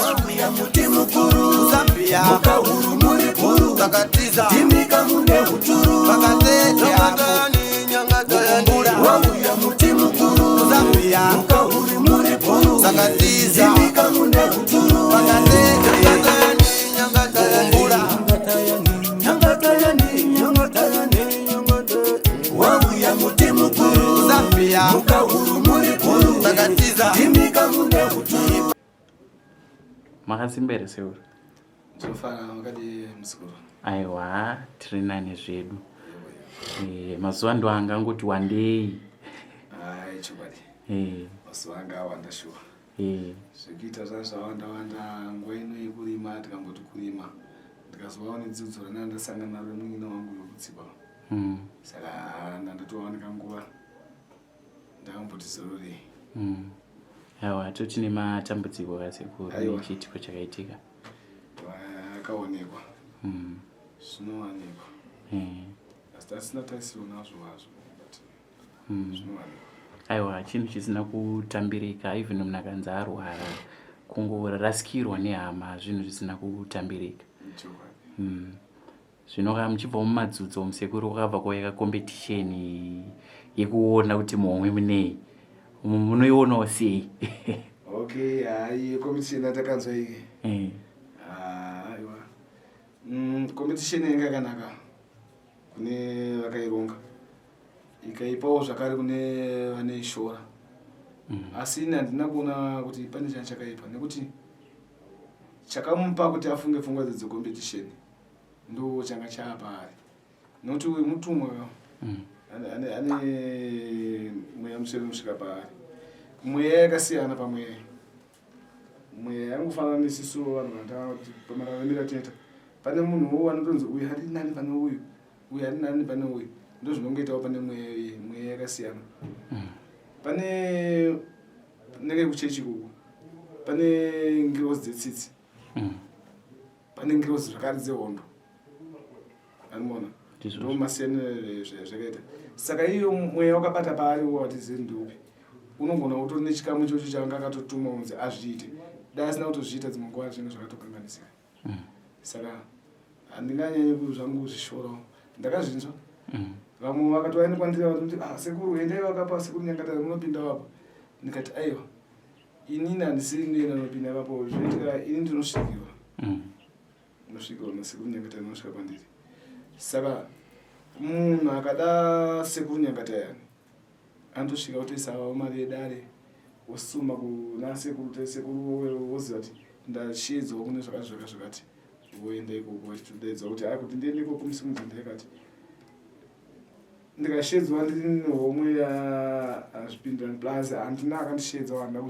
Wauya muti mukuru Zambia Mukahuru muri guru Takatiza Timika mune huturu Vakatetea Wauya muti mukuru Zambia Mukahuru muri guru Takatiza Timika mune huturu Vakatetea Wauya muti mukuru Zambia Mukahuru muri guru Takatiza Timika mune huturu. Makasimba here sekuru? Tinofara, makadii muzukuru? Aiwa, tiri nani zvedu. Eh, mazuva ndo anga angoti wandei. Hai, chokwadi. Eh. Mazuva anga awanda shuwa. Eh. Zvekuita zvanga zvawanda wanda nguva ino yekurima tikamboti kurima ndikazovawo nedzidzo randanga ndasangana naro munin'ina wangu wekutsiba. Saka ndandatowanika nguva ndakamboti zororei. Aiwa, totine matambudziko kasekuru Aiwa. nechiitiko chakaitika. Akaonekwa. Zvinowanikwa. Asi tasina tarisiro nazvo hazvo but zvinowanikwa. Aiwa, chinhu chisina kutambirika, even munhu akanzi arwara, kungorasikirwa nehama zvinhu zvisina kutambirika. Chokwadi. Zvino kana muchibva mumadzudzo musekuru kwakabva kwauya competition yekuona kuti muhomwe munei, munoionawo sei? Okay, hayi competition yatakanzwa iyi. Aiwa. Competition yanga yakanaka kune vakaironga, ikaipawo zvakare kune vanoishora. Asi ini handina kuona kuti pane changa chakaipa, nekuti chakamupa kuti afunge pfungwa idzi dzecompetition ndo changa chaapaari, nekuti uyu mutumwa ane mweya mutsvene unosvika paari. Mweya yakasiyana pamweya, mweya yangofanana nesisu vanhu vanotanga kuti pamararamiro atinoita pane munhuwo anotonzi uyu ari nani pane uyu, uyu ari nani pane uyu, ndo zvinongoitawo pane mweya iyi. Mweya yakasiyana. Pane nenge kuchechi ikoko pane ngirozi dzetsitsi, pane ngirozi zvakare dzehondo, anoona ndo masiyaniro zvakaita. Saka iyo mweya wakabata paari wo hatizivi ndeupi, unogona kutori nechikamu ichocho chaanga akatotumwa kunzi azviite. Dai asina kutozviita, dzimwe nguva zvinenge zvakatokanganisika. Saka handinganyanyi zvangu kuzvishorawo, ndakazvinzwa. Vamwe vakatouya nekwandiri vatoti, ah, sekuru, endai vakapa sekuru Nyangatara, munopinda vapo. Ndikati aiwa, inini handisiri ndinoenda nopinda ipapo. Zvinoitika ini ndinosvikirwa, ndinosvikirwa nasekuru Nyangatara, inosvika kwandiri. Saka munhu akada sekuru Nyangatayani anotosvika otoisawo mari yedare, osuma kuna sekuru, sekuru woziva kuti ndashedzwa kune zvakati zvakati zvakati, voenda ikoko vachitodaidzwa kuti a kuti ndiende ikoko musimudzi ndakati ndikashedzwa ndiri nehomwe hazvipindirani. Plus handina akandishedza, handina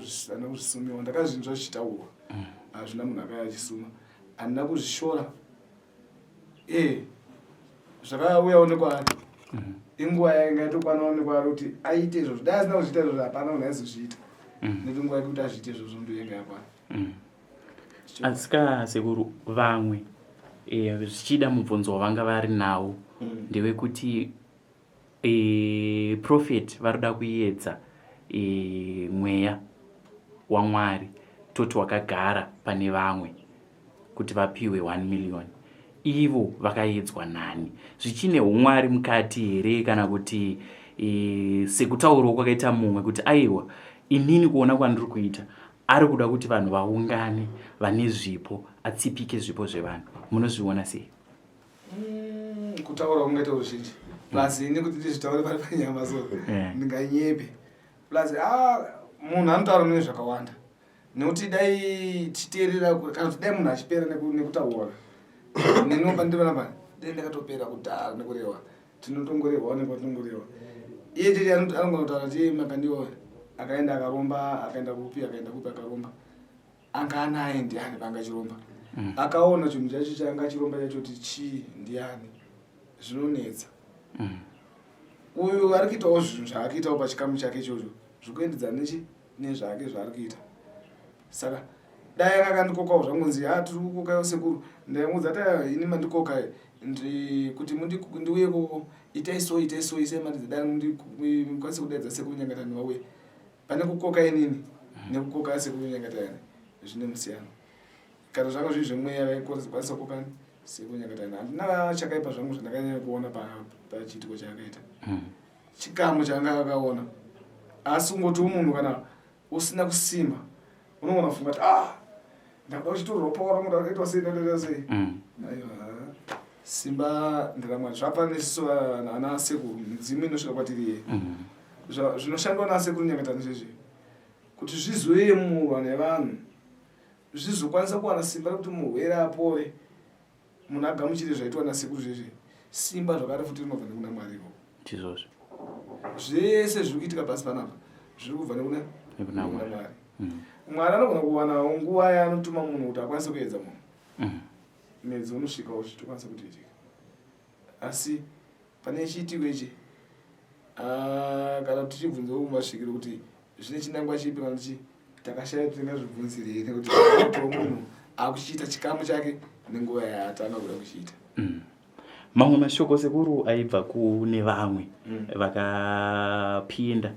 kuzvisumiwa, ndakazvinzwa zvichitaurwa, hazvina munhu akaya achisuma. Handina kuzvishora, e zvakauyawo nekwaari, inguva yainga yatokwanawo nekwaari kuti aite izvozvo. Dai asina kuzviita izvozvo, hapana munhu aizozviita, nekuti nguva yake kuti azviite izvozvo ndo yanga yakwana. Asi ka sekuru, vamwe zvichida mubvunzo wavanga vari nawo ndewekuti prophet varikuda kuedza mweya waMwari toti wakagara pane vamwe kuti vapiwe 1 million, ivo vakaedzwa nani? Zvichine umwari mukati here, kana kuti sekutaurawo kwakaita mumwe kuti aiwa, inini kuona kwandiri kuita ari kuda kuti vanhu vaungane vane zvipo atsipike zvipo zvevanhu? Munozviona sei? Kutaura kungaita ruzhinji, plus ini kuti ndizvitaure pari panyama so ndinganyepe. Plus munhu anotaura mune zvakawanda, nekuti dai tichiteerera kana kuti dai munhu achipera nekutaura neniwo pandiri panapa dai ndakatopera kudhara nekurehwa. Tinotongorehwawo nekwatinongorehwa. Iye chete anogona kutaura kuti iye Makandiwa akaenda akaromba, akaenda kupi, akaenda kupi, akaromba, anga anaye ndiani paanga achiromba? Akaona chinhu chacho chaanga achiromba chacho kuti chii, ndiani? Zvinonetsa. Uyu ari kuitawo zvinhu zvaari kuitawo pachikamu chake ichocho, zvikuendidzana nechi nezvake zvaari kuita. Saka dai anga akandikokawo zvangunzi ha tiri kukokaiwo sekuru, ndaimudza ta ini mandikoka kuti ndiuye koko, itai so, itai so, isai mari dzedare mukwanise kudaidza sekuru Nyangatani vauye. Pane kukoka inini nekukoka sekuru Nyangatani zvine musiyano. Kana zvanga zviri zvemweya vaikwanisa kokani sekunyakatana. Handina chakaipa zvangu zvandakanyanya kuona pachiitiko chaakaita. Chikamu chaanga akaona. Asi kungotiwo munhu kana usina kusimba unogona kufunga kuti ah ndakuda kuchitorwa power rangu ndakaitwa sei ndakaita sei. Aiwa simba nderamwari zvabva nesu ana sekuru midzimu inosvika kwatiri iye. Zvinoshandwa nasekuru Nyangatani zvezvi kuti zvizoyemurwa nevanhu zvizokwanisa kuwana simba rekuti murwere apore munhu agamuchire zvaitwa nasekuru zvezve simba zvakare futi rinobva nekuna Mwari ikoko. Ndizvozvo. Zvese zviri kuitika pasi panapa zviri kubva nekuna Mwari. Mwari anogona kuwana nguva yaanotuma munhu kuti akwanise kuedza munhu. Mwedzi unosvika uchitokwanisa kutoitika. Asi pane chiitiko ichi kana tichibvunzawo kumasvikiro kuti zvine chinangwa chipi kana kuti takashaya tingazvibvunzirei nekuti munhu akuchiita chikamu chake nenguva yaatanga kuda kuchiita. Mamwe mashoko sekuru aibva kune vamwe vakapinda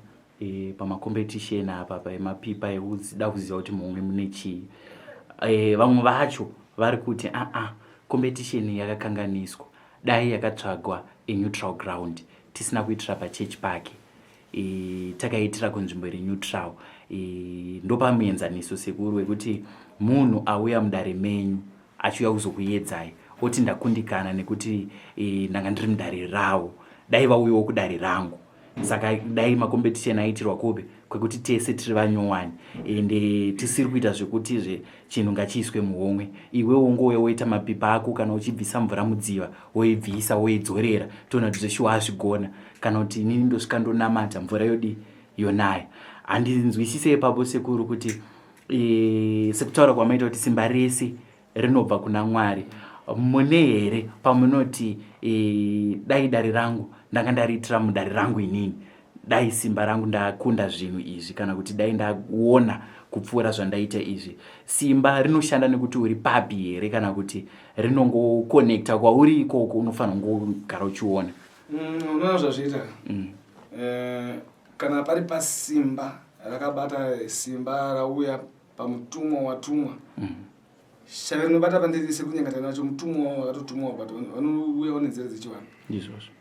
pamacompetition apa paemapipa ekuda kuziva kuti mumwe mune chii. Vamwe vacho vari kuti aa competition yakakanganiswa, dai yakatsvagwa a neutral ground tisina kuitira pachechi pake. Takaitira kunzvimbo iri neutral. Ndopamuenzaniso sekuru wekuti munhu auya mudare menyu achiuya kuzokuyedzai oti ndakundikana nekuti ndanga ndiri mudare ravo, dai vauyawo kudare rangu. Saka dai macompetition aitirwa kupi kwekuti tese tiri vanyowani ende tisiri kuita zvekutizve chinhu ngachiiswe muhomwe. Iwe wongouya woita mapipa ako, kana uchibvisa mvura mudziva woibvisa woidzorera toona kuti zveshuwa azvigona, kana kuti inini ndosvika ndonamata mvura yodi yonaya. Handinzwisise ipapo sekuru kuti sekutaura kwamaita kuti simba rese rinobva kuna Mwari, mune here pamunoti dai dare rangu ndanga ndariitira mudare rangu inini, dai simba rangu ndakunda zvinhu izvi, kana kuti dai ndaona kupfuura zvandaita izvi? Simba rinoshanda nekuti uri papi here, kana kuti rinongokonekta kwauri ikoko unofanira kungogara uchiona? Unoona zvazviita. Kana pari pasimba rakabata, simba rauya pamutumwa watumwa, shave rinobata pandiri sekunyengatana nacho mutumwa wakatotumwa, but vanouya vane nzira dzechivanhu. Ndizvozvo.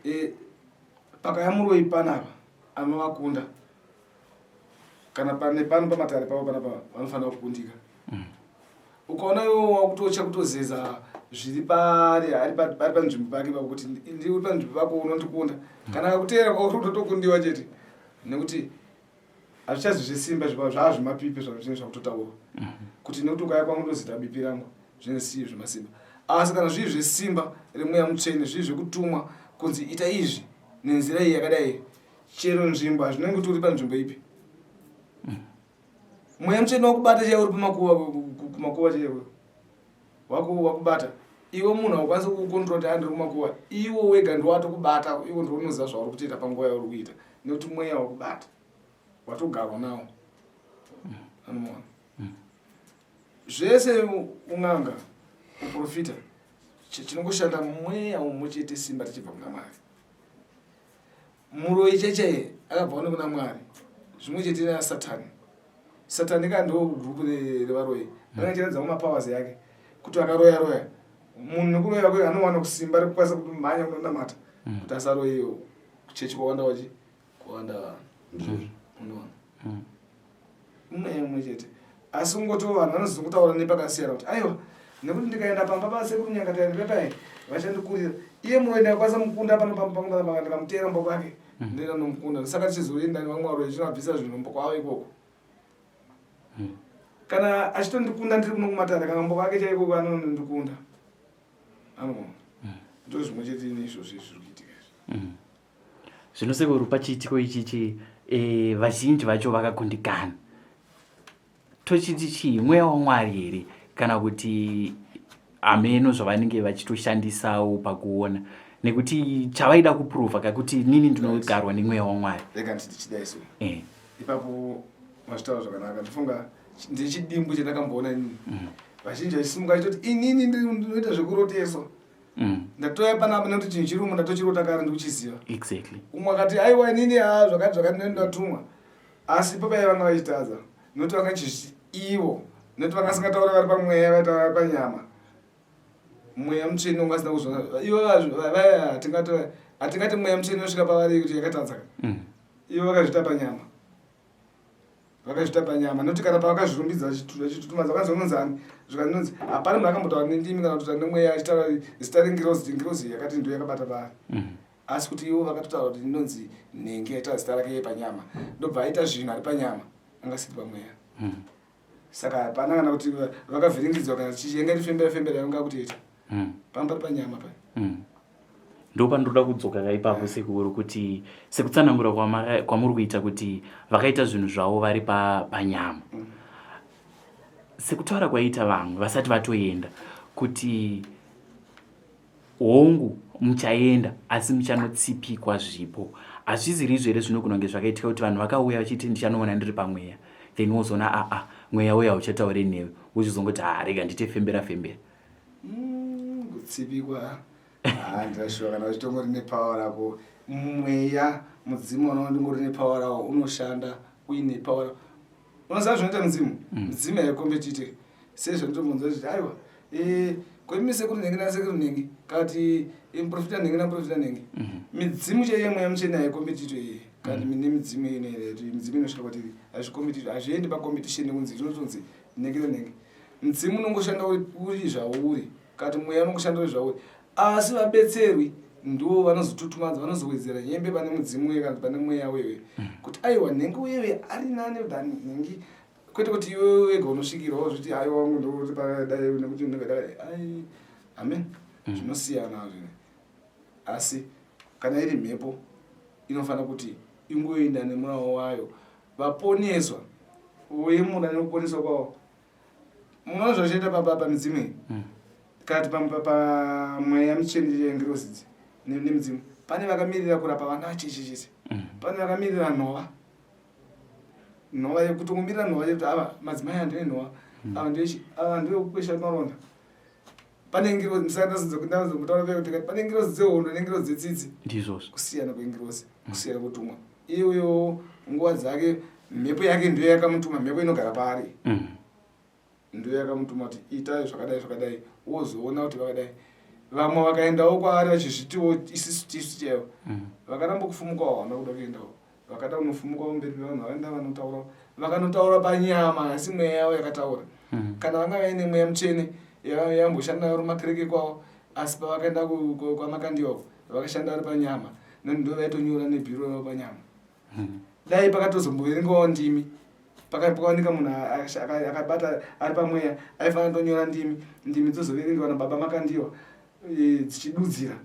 Pakaya muroyi panapa anovakunda, kana pane pano pamatare pavo panapa vanofanira kukundika. Ukaona iwe wakutotya kutozeza zviri pari ari panzvimbo pake papo kuti ndiri panzvimbo pako unondikunda, kana akakuteera kwauri unotokundiwa chete, nekuti hazvichazi zvesimba zvaa zvemapipi zvinenge zvakutotaurwa kuti nekuti ukaya kwangu ndozita bipi rangu zvinenge zvisiri zvemasimba. Asi kana zviri zvesimba remweya mutsvene, zviri zvekutumwa kunzi ita izvi nenzira iyi yakadai, chero nzvimbo hazvinenge kuti uri panzvimbo ipi, mweya mutsvene wakubata chaiwo uri pamakuva kumakuva chaiwo wakubata iwe munhu haukwanisi kukontrola kuti andiri kumakuva, iwe wega ndiwatokubata, iwe ndiwe unoziva zvauri kutoita panguva yauri kuita, nekuti mweya wakubata watogarwa nawo. Anoona zvese un'anga uprofita chinongoshanda mweya umwe chete, simba richibva kuna Mwari. Muroyi chaichaiye akabva one kuna Mwari, zvimwe chete naSatani. Satani ka ndo gurupu revaroyi, anenge achiratidza mumapowers yake kuti akaroya roya munhu nekuroya kwe anowana kusimba rekukwanisa kumhanya kunonamata kuti asaroyiwe. Kuchechi kwawanda wachi kwawanda vanhu, unoona mweya umwe chete, asi kungoti vanhu vanozongotaura nepakasiyana kuti aiwa nekuti ndikaenda pamba pasekuru Nyangatayani pepai vachandikurira, iye muroyi ndakakwanisa mukunda pano pamba pangu panapa, ndikamuteera mumba kwake ndoenda nomukunda. Saka tichizoenda nevamwe varoyi tinovabvisa zvinhu mumba kwavo ikoko, kana achitondikunda ndiri kuno kumatare, kana mumba kwake chaiko anondikunda, anoona ndo zvimwe chete neizvozvo izvi zviri kuitika izvi. Zvino sekuru, pachiitiko ichichi vazhinji vacho vakakundikana, tochiti chii? Mweya waMwari here, kana kuti hameno zvavanenge vachitoshandisawo pakuona, nekuti chavaida kuprova kakuti nini ndinogarwa nemweya waMwari? Rega nditi chidai so. Ipapo mazvitaura zvakanaka, ndifunga ndechidimbu chandakamboona inini, vazhinji vachisimuka vachitoti inini ndinoita zvekuroteswa, ndatoya panapa nekuti chinhu chirimo ndatochirota kare ndikuchiziva. Umwe akati aiwa inini ha zvakati zvakati ndatumwa, asi ipapai vanga vachitadza nekuti vanga chizviti ivo Nekuti vangasingataura vari pamweya vaitaura vari panyama. Mweya mutsvene unga asina kuzviona. Ivo vaya hatingati hatingati mweya mutsvene unosvika pavari kuti yakatadza. Ivo vakazviita panyama. Vakazviita panyama nekuti kana pavakazvirumbidza vachitutumadza vakanzi unonzi ani zvikanonzi hapana munhu akambotaura nendimi kana kutaura nemweya achitaura zita rengirozi kuti ngirozi yakati ndiyo yakabata paari. Asi kuti ivo vakatotaura kuti inonzi nhengi yaitaura zita rake panyama ndobva aita zvinhu ari panyama angasiri pamweya. Saka hapana kana kuti vakavhiringidzwa kana chichi yanga iri fembera fembera yanga kutoita. Pamba pari panyama pa. Ndopandinoda kudzoka ka ipapo sekuru kuti sekutsanangura kwamuri kuita kuti vakaita zvinhu zvavo vari panyama. Sekutaura kwaiita vamwe vasati vatoenda kuti Hongu muchaenda asi muchanotsipikwa zvipo. Hazviziri izvo here zvinogona kunge zvakaitika kuti vanhu vakauya vachiti ndichanoona ndiri pamweya then wozoona aa mweya uya hauchataure newe wochizongoti haa rega ndite fembera fembera. Kutsipikwa haa ndashuwa kana uchitongori nepower rako mweya mudzimu unoona ndingori nepower rawo unoshanda uine power unoziva zvinoita mudzimu mudzimu haikombetite sezvandinombonzwa zviti aiwa eh, koimi sekuru nhengi nasekuru nhengi kati eh, muprofita nhengi namuprofita nhengi midzimu chaiye mweya mutsvene haikombetito iye kandi nemidzimu ine midzimu inosvika kwatiri hazvikombetito hazviendi pacompetition nekunzi zvinotonzi nhengi nenhengi mudzimu unongoshanda uri zvauri kati mweya unongoshanda uri zvauri asi vabetserwi ndivo vanozotutumadza vanozowedzera hembe pane mudzimu uye kana pane mweya wewe kuti aiwa nhengi uyewe ari nani than nhengi kwete kuti iwe wega unosvikirwa wozviti aiwa wangu ndokuti pakadai nekuti ndingadai ai amen zvinosiyana zvinhu asi kana iri mhepo inofanira kuti ingoenda nemurawo wayo vaponeswa voyemura nekuponeswa kwavo munoona zvachiita pamidzimu iyi kana kuti pamweya mitsvene yengirozi idzi nemidzimu pane vakamirira kurapa vana vacheche chete pane vakamirira nhova nhova yekutongomirira nhova yekuti ava madzimai andine nhova ava ndechi ava ndevekukwesha maronda pane ngirozi musandazombotaura kuti pane ngirozi dzehondo nengirozi dzetsitsi ndizvozvo kusiyana kwengirozi kusiyana kutumwa iyoyo nguva dzake mhepo yake ndiyo yakamutuma mhepo inogara paari ndiyo yakamutuma kuti itai zvakadai zvakadai wozoona kuti vakadai vamwe vakaendawo kwaari vachizvitiwo isisu tisu chaivo vakaramba kufumukawo havana kuda kuendawo vakada kunofumukawo mberi pevanhu vakaenda vanotaura vakanotaura panyama asi mweya yavo yakataura kana vanga vaine mweya mutsvene yamboshanda vari makereke kwavo asi pavakaenda kwamakandiwa uko vakashanda vari panyama nani ndo vaitonyora nebhiro ravo panyama dai pakatozomboverengawo ndimi pakawanika munhu akabata ari pamweya aifanira kutonyora ndimi ndimi dzozoverengewa nababa makandiwa dzichidudzira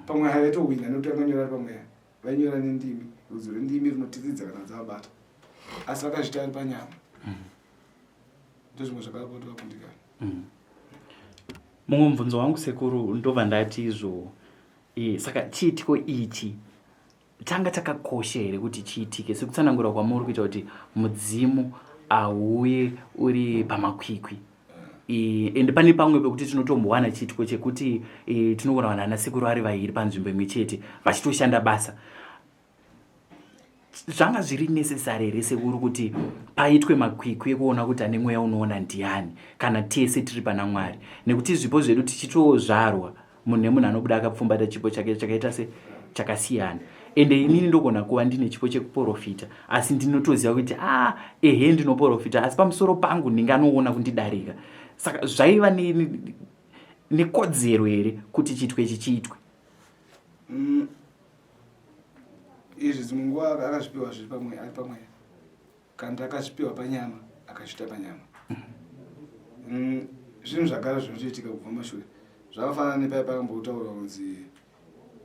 pamwe havaitohwina nekuti akanyora ari pamweya vainyora nendimi rudzi rwendimi runotiridza kana dzavabata asi vakazviita vari panyama ndozvimwe zvakava kuti vakundikana Mumwe mubvunzo wangu sekuru ndobva ndati izvo saka chiitiko ichi changa chakakosha here kuti chiitike sekutsanangura kwamuri kuita kuti mudzimu auye uri pamakwikwi and pane pamwe pekuti tinotombowana chiitiko chekuti tinoona vanhu ana sekuru vari vairi panzvimbo imwe chete vachitoshanda basa zvanga zviri necessary here sekuru kuti paitwe makwikwi ekuona kuti ane mweya unoona ndiani kana tese tiri pana mwari nekuti zvipo zvedu tichitozvarwa munhu nemunhu anobuda akapfumbata chipo chake chakaita se chakasiyana ende inini ndogona kuva ndine chipo chekuporofita asi ndinotoziva kuti a ah, ehe ndinoporofita asi pamusoro pangu ndinganoona kundidarika saka zvaiva nekodzero here kuti chiitwe ichi chiitwe Izvi dzimwe nguva akazvipiwa zviri pamweya ari pamweya kana akazvipiwa panyama akazviita panyama zvinhu zvagara zvinotoitika kubva mashure zvakafanana nepai pakambotaura kunzi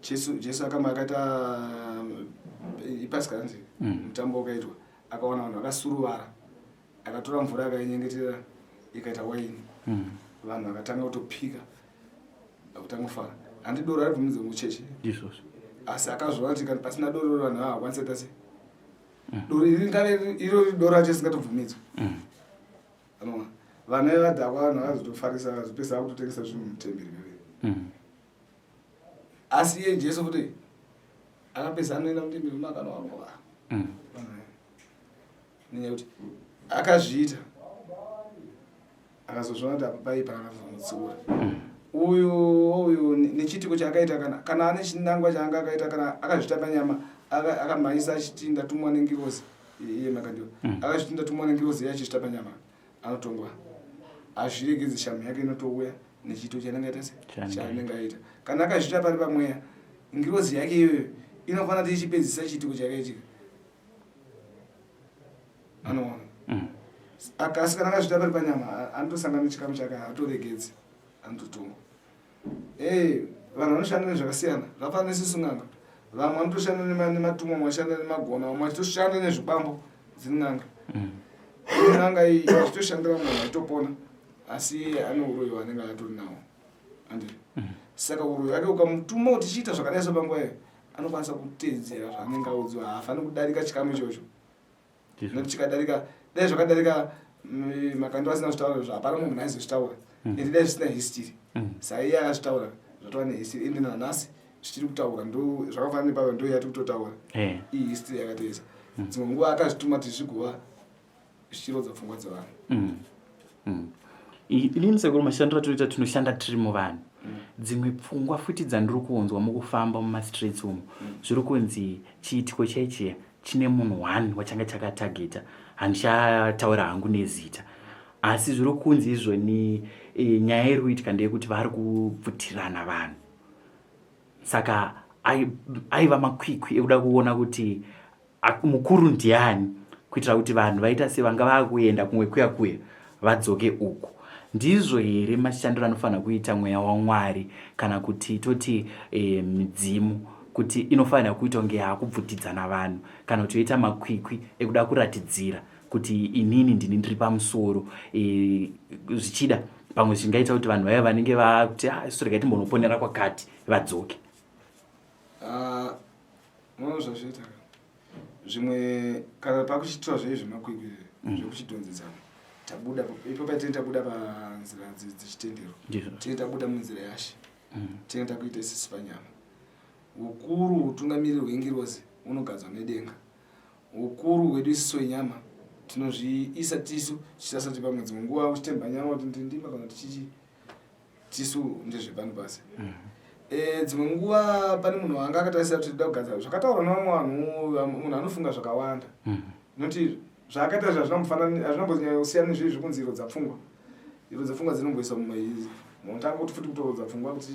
jesu jesu akamba akaita ipasika hanzi mutambo wakaitwa akawana vanhu vakasuruvara akatora mvura akainyengetera ikaita waini vanhu vakatanga kutopika akutanga kufara handi doro aribvumidzwe muchechi ndizvozvo asi akazviona kuti kana pasina doro vanhu ava hakwanisa kuita sei doro iri ringave iro doro racho risingatobvumidzwe anoona vana vevadhakwa vanhu vakazotofarisa vakazopesa vakutotengesa zvinhu mutemberi vevere asi iye jesu futi akapesa anoenda mutemberi unoakanowanova nenyaya yekuti akazviita. Akazozviona kuti apa paipa, akazomutsiura. Uyu uyu nechiitiko chaakaita, kana ane chinangwa chaanga akaita, kana akazviita panyama, akamhanyisa achiti ndatumwa nengirozi, iye Makandiwa akazviti ndatumwa nengirozi, iye achizviita panyama, anotongwa. Hazviregedzi, shamu yake inotouya nechiito chaanenge aita se chaanenge aita. Kana akazviita pari pamweya, ngirozi yake iyoyo inofanira kuti ichipedzisa chiitiko chakaitika, anoona. Asi kana akazviita pari panyama, anotosangana nechikamu chake, haatoregedzi, anototongwa. Ee, vanhu vanoshanda nezvakasiyana, zvakafanana nesusu n'anga. Vamwe vanotoshanda nematumwa, vamwe vachishanda nemagona, vamwe vachitoshanda nezvikwambo dzin'anga. N'anga iyi achitoshandira munhu, achitopona, asi ane uroyi hwaanenge atori nawo, andiri. Saka uroyi hwake, ukamutuma kuti chiita zvakadai so, panguva iyo anokwanisa kuteedzera zvaanenge audzwa. Haafaniri kudarika chikamu ichocho, nekuti chikadarika, dai zvakadarika, Makandiwa asina kuzvitaura izvo, hapana mumwe munhu aizozvitaura. Ende dai zvisina history. Saka iye akazvitaura, zvatova nehistory, ende nanhasi zvichiri kutaura. Ndo zvakafanana nepava, ndo yati kutotaura. Iyi history yakatoisa dzimwe nguva akazvituma kuti zvigova zvichirodza pfungwa dzevanhu. Inini sekuru, mashandiro atinoita, tinoshanda tiri muvanhu. Dzimwe pfungwa futi dzandiri kunzwa mukufamba mumastreets umu, zviri kunzi chiitiko chaichiya chine munhu one wachanga chakatageta. Handichataura hangu nezita, asi zviri kunzi izvoni nyaya iri kuitika ndeyekuti vari kubvutirana vanhu. Saka aiva makwikwi ekuda kuona kuti mukuru ndiani, kuitira kuti vanhu vaita sevanga vakuenda kumwe kuya kuya vadzoke uku. Ndizvo here mashandiro anofanira kuita mweya waMwari, kana kuti toti midzimu, kuti inofanira kuita kunge yaakubvutidzana vanhu, kana kuti yoita makwikwi ekuda kuratidzira kuti inini ndini ndiri pamusoro? Zvichida pamwe zvingaita kuti vanhu vaya vanenge vakuti, ah, isu regai timbonoponera kwakati, vadzoke. Ah, munoona zvazvoita zvimwe, kana pakuchiitwa zvei zvemakwikwi zvekuchidhonzedzana, tabuda ipo paitini, tabuda panzira dzechitendero, tinenge tabuda munzira yashe. Tinenge takuita isisi panyama. Ukuru, utungamiriri hwengirozi unogadzwa nedenga. Ukuru hwedu isisu wenyama tinozviisa tisu tichisasati pamwe dzimwe nguva uchitemba nyama kuti ndindima kana tichichi tisu ndezvepano pasi. Dzimwe nguva pane munhu anga akatarisa kuti toda kugadzira zvakataurwa nevamwe vanhu. Munhu anofunga zvakawanda, nokuti zvaakaita izvi hazvinambonyanya kusiyana nezviri zvekunzi irodza pfungwa. Irodza pfungwa dzinomboiswa mumutanga kuti futi kutorodza pfungwa, kuti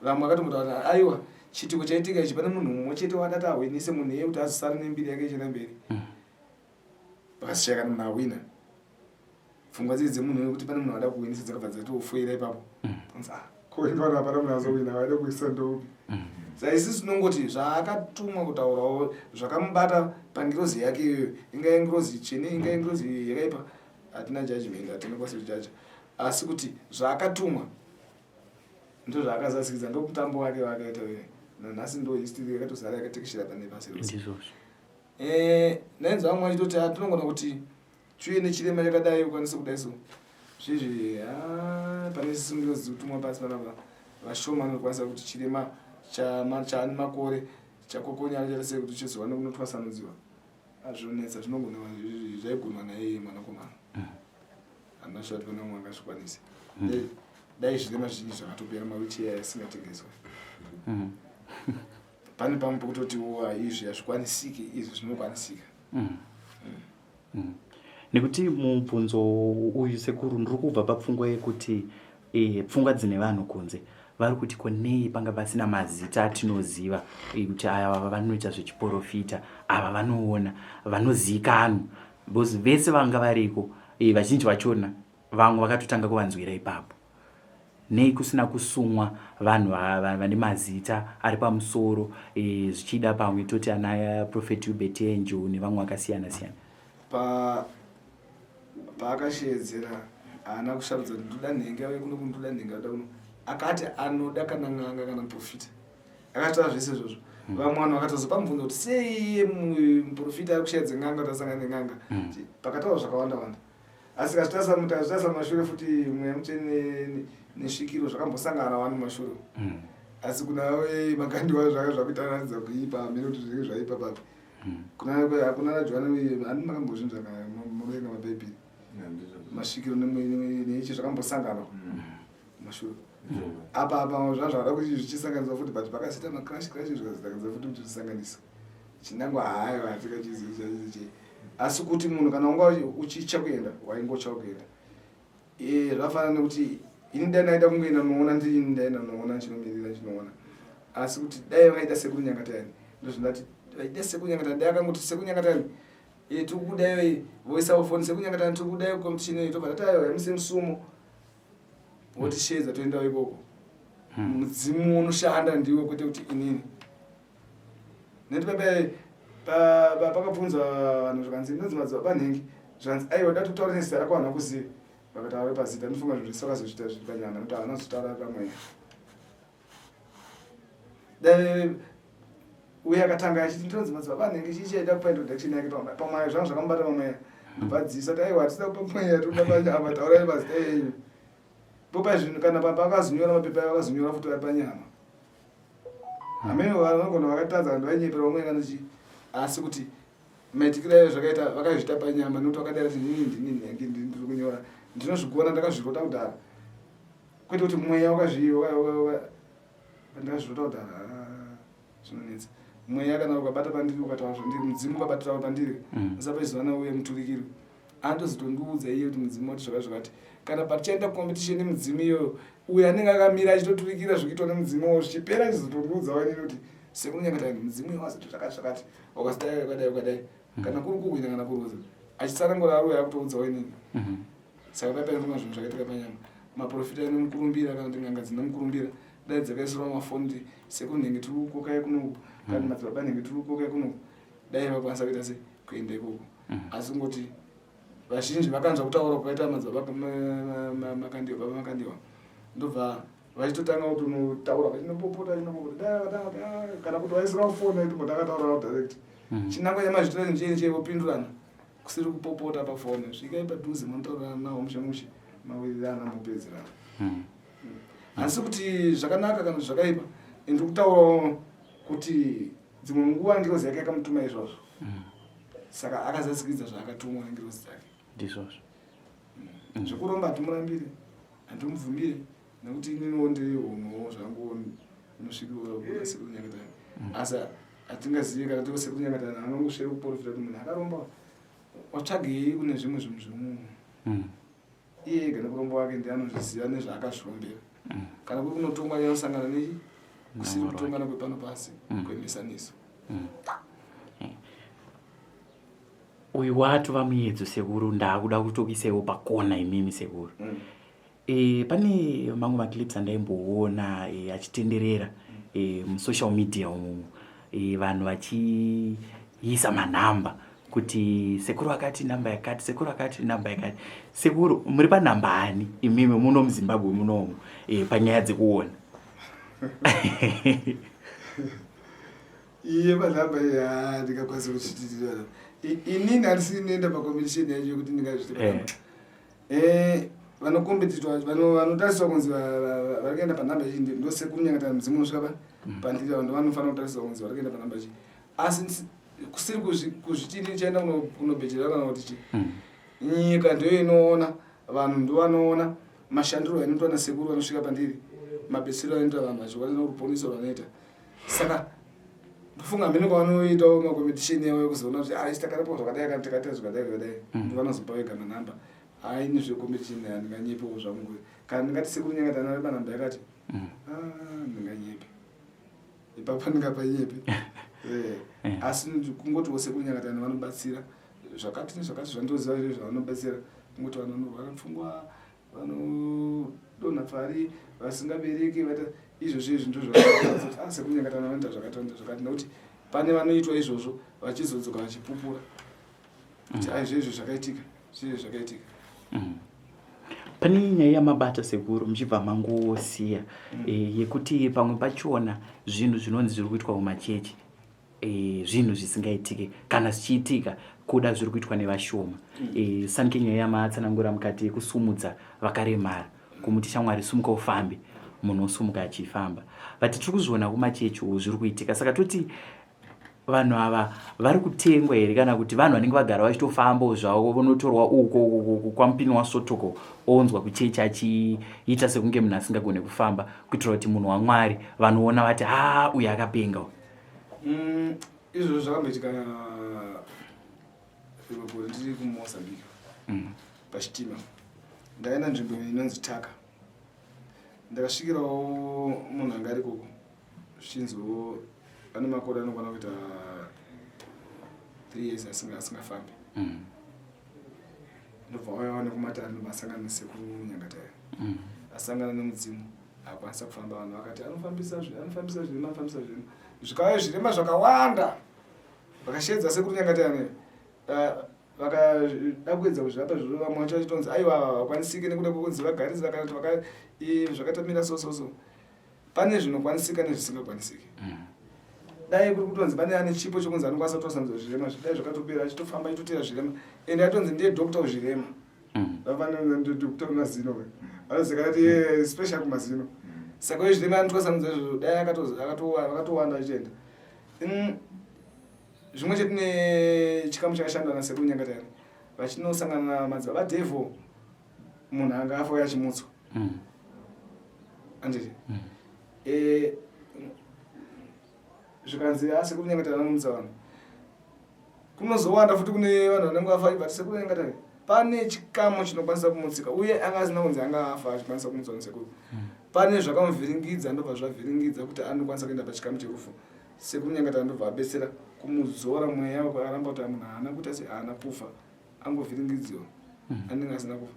vamwe vakatombotaura kuti aiwa, chiitiko chaitika ichi, pane munhu mumwe chete wadati ahwinise munhu iye kuti azosara nembiri yake ichienda mberi. Pakasishaya kana munhu ahwina, pfungwa dziri dzemunhu wekuti pane munhu ada kuhwinisa dzakabva dzatofoira ipapo. Anzi, ah, ko ingaona hapana munhu azowina, vaida kuisa ndoupi? Saka isusu tinongoti zvaakatumwa kutaurawo zvakamubata pangirozi yake iyoyo, ingave ngirozi tsvene, ingave ngirozi yakaipa, hatina judgment, hatinokwanisa kujaja, asi kuti zvaakatumwa ndo zvaakazasikidza, ndo mutambo wake waakaita uyo. Nanhasi ndo history yakatozara yakatekeshera pane pasi rose. Ndizvozvo. Nainzi vamwe vachitoti, "Ah, tinogona kuti chiuye nechirema chakadai, ukwanise kudai." So zvezvi, ah, pane sungiro dzikutumwa pasi panapa, vashoma vanokwanisa kuti chirema chaane makore chakokonyana chaita sei kuti chizowane kunotwasanudziwa. Azvonetsa, zvinogona zvaigonwa naiye mwanakomana. Handina sure kuti pane umwe angazvikwanise. Dai zvirema zvinji zvakatopera, mawheelchair asingatengeswa. Pane pamwe pekutoti wo izvi hazvikwanisiki, izvi zvinokwanisika. Nekuti mubvunzo uyu sekuru, ndiri kubva papfungwa yekuti pfungwa dzine vanhu kunze vari kuti, ko nei panga pasina mazita atinoziva kuti ava vanoita zvechiprofita, ava vanoona, vanozivikanwa? Because vese vanga variko, vazhinji vachona vamwe vakatotanga kuvanzwira ipapo. Nei kusina kusumwa vanhu vane mazita ari pamusoro, zvichida pamwe toti ana Prophet Hubert Angel nevamwe vakasiyana siyana? Paakashedzera haana kusarudza kuti ndoda nhenga uye kuno, ndoda nhenga oda kuno. Akati anoda kana n'anga kana muprofita, akataura zvese izvozvo. Vamwe vanhu vakatozopa mubvunzo kuti sei iye muprofita ari kushaidza n'anga kuti asangane nen'anga. Pakataurwa zvakawanda wanda, asi kazvitarisa, mukazvitarisa mumashure futi, mweya mutsvene nesvikiro zvakambosangana wani mumashure. Asi kuna Makandiwa zvaka zvakuita ratidza kuipa, hamene kuti zvinenge zvaipa papi. Kuna naJohani, handi makambozvinzwa munoverenga mabhaibheri? Masvikiro neichi zvakambosangana kumashure apa apa zvaa zvakada kuti zvichisanganiswa futi, but pakazoita macrash crash, zvikazotanganisa futi kuti zvisanganiswe. Chinangwa hayo hatikachizivi chaicho chei, asi kuti munhu kana unga uchitya kuenda, waingotya kuenda. Zvafanana nekuti ini dai ndaida kungoenda noona, ndiri ini ndaenda noona, chinomirira chinoona. Asi kuti dai vaida Sekuru Nyangatayani, ndozvindati vaida Sekuru Nyangatayani, dai akangoti, "Sekuru Nyangatayani, tiri kudai," voisawo foni, "Sekuru Nyangatayani, tiri kudai competition iyi," tobva tati, "Aiwa, yamise musumo," votishedza, toendawo ikoko. Mudzimu unoshanda ndiwe, kwete kuti inini. Nekuti pepe pakabvunzwa vanhu, zvikanzi, "Ndinonzi Madzibaba Nhengi," zvikanzi, "Aiwa, da kutaura nezita rako, vanhu vakuzive." Vakataura pazita. Ndinofunga zvinhu zvese vakazozviita zviri panyama, nekuti havana kuzotaura pamweya. Dai uye akatanga achiti, "Ndinonzi Madzibaba Nhengi," chii chaida kupa introduction yake pamweya, zvanga zvakamubata pamweya. Ndobvadzisa kuti, "Aiwa, hatisida kupa mweya, toda panyama, taurai mazita enyu." Popa zvinhu kana pakazonyora mapepa ayo, vakazonyora futi vari panyama. Hamene vanhu vanogona vakatadza, vanhu vainyepera vamwe kana chii, asi kuti maitikiro ayo zvakaita, vakazviita panyama, nekuti vakadai kuti, "Inini ndini Nhengi, ndiri kunyora, ndinozvigona, ndakazvirota kudhara," kwete kuti mweya ndakazvirota kudhara. Ah, zvinonetsa. Mweya kana ukabata pandiri, ukataura zvandiri, mudzimu ukabatirawo pandiri, usapaizowana uye muturikiro anotozotondiudza iye kuti mudzimu wati zvakati zvakati. Kana patichaenda kucompetition nemudzimu iyoyo, uyo anenge akamira achitoturikira zvikuitwa nemudzimu wo, zvichipera achizotondiudza wainini kuti, "Sekuru Nyangatayani, mudzimu iwo wazoti zvakati zvakati, wakazidai, wakadai, wakadai," kana kuri kuhwina kana kuruza, achitsanangura ari uyo akutoudza wainini. Saka paipainofunga zvinhu zvakaitika panyama. Maprofita ane mukurumbira kana kuti n'anga dzine mukurumbira, dai dzakaisirwa mafoni kuti, "Sekuru Nhengi, tiri kukokai kunoku," kana "Madzibaba Nhengi, tiri kukokai kunoku," dai vakwanisa kuita sei, kuenda ikoko. Asi kungoti vazhinji vakanzwa kutaura kwakaita Madzibaba Makandiwa, Baba Makandiwa, ndobva vachitotanga kutonotaura, vachinopopota, vachinopopota. Dai vakatanga kuti, "Ah," kana kuti vaisira foni aitomboti akataura direct, chinangwa chamazvitira nchii chei, vopindurana, kusiri kupopota pafoni. Svikai padhuze, munotaurirana nawo mushe mushe, mawirirana, mopedzerana. Asi kuti zvakanaka kana kuti zvakaipa, ndiri kutaurawo kuti dzimwe nguva ngirozi yake yakamutuma izvozvo, saka akazadzikidza zvaakatumwa nengirozi dzake. Ndizvozvo. Zvekuromba hatimurambire, handimubvumire, nekuti ininiwo ndiri hunhuwo zvangu unosvikirwa Sekuru Nyangatani. Asi hatingazivi kana tiko Sekuru Nyangatani angangosvere kuprofita kuti munhu akaromba watsvagei kune zvimwe zvinhu zvemunhu. Iye ega nekuromba wake ndiye anozviziva nezvaakazvirombera. Kana kuri kunotongwa, yanosangana nechi kusiri Namwari. Kutongana kwepano pasi kwemesaniso. Uyu watova muedzo, sekuru. Ndaakuda kutokuisaiwo pakona imimi, sekuru. Pane mamwe maclips andaimboona achitenderera musocial media umu, vanhu vachiisa manhamba kuti sekuru akati namba yakati, sekuru akati namba yakati. Sekuru, muri panhamba ani imimi muno muZimbabwe munomu panyaya dzekuona? Iye panhamba iye ndingakwanisa kuchititirana. Inini handisi inoenda pacompetition yacho yekuti ndingazvite panhamba. Vanocompetitwa, vanotariswa kunzi vari kuenda panhamba ichi, ndoSekuru Nyangatani. Mudzimu unosvika pandiri, avo ndovanofanira kutariswa kunzi vari kuenda panhamba ichi. Asi kusiri kuzviti inini chaenda kunobhejera kana kuti chi nyika ndiyo inoona, vanhu ndovanoona mashandiro anoitwa nasekuru vanosvika pandiri, mabetsero anoita vanhu vachikwanisa ruponiso rwanoita. Saka ndofunga hamene kwavanoitawo macompetition yavo yekuzoona kuti ah, isi takarapiwa zvakadai kana takaita zvakadai zvakadai, ndovanozopa vega manhamba. Haini zvecompetition, handinganyepewo zvangu. Kana ndingati Sekuru Nyangatani vari panhamba yakati, ah, ndinganyepe ipapo, ndingapanyepe. Asi kungotiwo Sekuru Nyangatani vanobatsira zvakati nezvakati, zvandoziva izvo zvavanobatsira, kungoti vanhu vanorwara pfungwa, vanodonha pfari, vasingabereki, vaita izvozvo izvi, ndozvati ah, Sekuru Nyangatani vanoita zvakati, vanoita zvakati, nekuti pane vanoitwa izvozvo vachizodzoka vachipupura kuti ai, zvezvo zvakaitika, zvezvo zvakaitika. Pane nyaya yamabata, sekuru, muchibva mangosiya, yekuti pamwe pachona zvinhu zvinonzi zviri kuitwa mumachechi, zvinhu zvisingaitike, kana zvichiitika kuda zviri kuitwa nevashoma. Sanike nyaya yamatsanangura mukati yekusumudza vakaremara, kumuti, "Shamwari, sumuka ufambe," munhu osumuka achifamba. But tiri kuzviona kumachechi uku zviri kuitika, saka toti Vanhu ava vari kutengwa here kana kuti vanhu vanenge vagara vachitofambawo zvavo vonotorwa uko uko kwamupini wasotoko ounzwa kuchechi achiita sekunge munhu asingagone kufamba kuitira kuti munhu wamwari vanoona vati ha uyu akapenga uyu. Izvozvo zvakamboitika rimwe gore ndiri kuMozambique pachitima. Ndaenda nzvimbo inonzi Taka. Ndakasvikirawo munhu anga ari ikoko zvichinziwo ane makore anokwana kuita 3 years asingafambi. Ndobva wauya nekumatare ndobva asangana nesekuru Nyangatayani. Asangana nemudzimu akwanisa kufamba. Vanhu vakati anofambisa anofambisa zvirema, anofambisa zvirema. Zvikauya zvirema zvakawanda. Vakasheedza sekuru Nyangatayani. Vakada kuedza kuzvirapa zviro, vamwe vacho vachitonzi aiwa havakwanisike nekuda kwekunzi vagarisa kana kuti zvakatamira so so so. Pane zvinokwanisika nezvisingakwanisiki. Dai kuri kutonzi pane ane chipo chokunzi anokwanisa kutosanudza zvirema, dai zvakatopera achitofamba achitotera zvirema. Ende atonzi ndiye doctor wezvirema. Vafanira ndi doctor wemazino. Anozikana kuti iye special kumazino. Saka uye zvirema anotwasanudza izvozvo, dai akatowanda achienda. Zvimwe chete nechikamu chakashandwa nasekuru Nyangatayani vachinosangana namadzibaba Devil, munhu anga afa uye achimutswa. Anditi? Zvikanzi asekuru Nyangatayani vanomutsa vanhu. Kunozowanda futi kune vanhu vanenge vafa, but sekuru Nyangatayani pane chikamu chinokwanisa kumutsika uye anga asina kunzi anga afa achikwanisa kumutswa nasekuru. Pane zvakamuvhiringidza, ndobva zvavhiringidza kuti anokwanisa kuenda pachikamu cherufu. Sekuru Nyangatayani ndobva abetsera kumudzora mweya aramba kuti munhu haana kuita se haana kufa, angovhiringidziwa, anenge asina kufa.